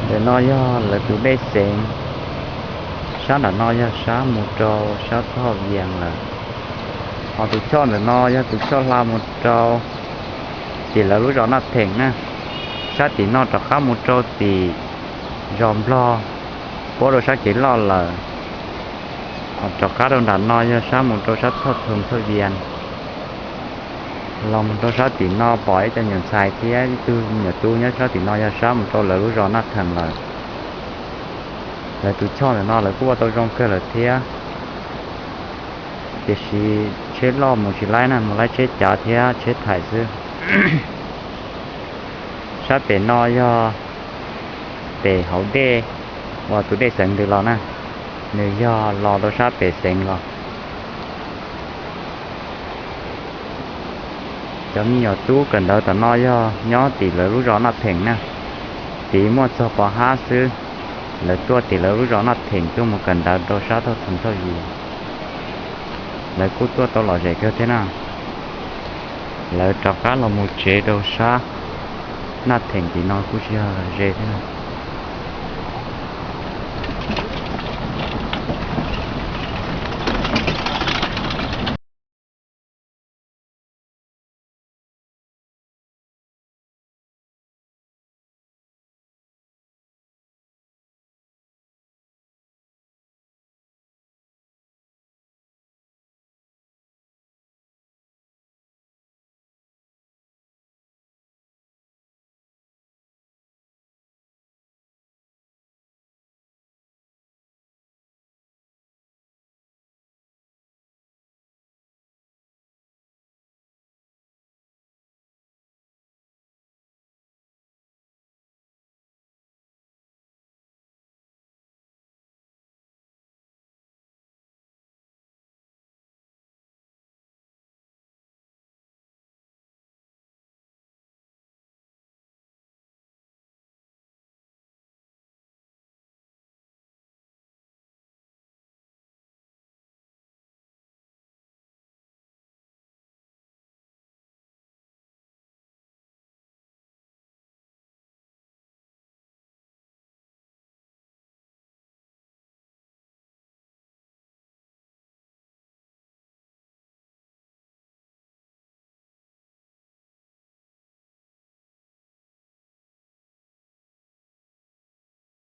Ntawm no yog lawv tus dej xeev, sab nram no yog sab mus rau sab Thoj Vias lawm. Ho tus choj ntawm no yog tus choj hla mus rau tim lawv lub zos Naj Theem na. Sab tim no rov qab mus rau tim zos Nplog, puab rau sab kev loj lawm. Ho rov qab rau nram no yog sab mus rau sab Thoj Thoo Thoj Vias. Los mus rau sab tim no pom ib co nyuam ntxhais thiab ib tug me nyuam tub nyob sab tim no yog sab mus rau lawv lub zos Naj Theem lawm. Lawv tus choj ntawm no lawv kuj ua tau zoo kawg lawm thiab, tiam sis tsheb loj mus tsis laib na, mus laib tsheb cav thiab tsheb thaim xwb. Sab pem no yog pem hauv dej uas tus dej xeev ntws los na, nws yog los rau sab pem xeev los. Cov me nyuam tub kawm ntawv tom no yog nyob tim lawv lub zos Naj Theem na. Tid muaj txog pov hab xwb, lawv tuaj tim lawv lub zos Naj Theem tuaj mus kawm ntawv rau sab Thoj Thoo Thoj Vias. Lawv kuj tuaj tau lom zem kawg thiab na. Lawv rov qab los mus tsev rau sab Naj Theem tim no kuj tsis yog ze thiab.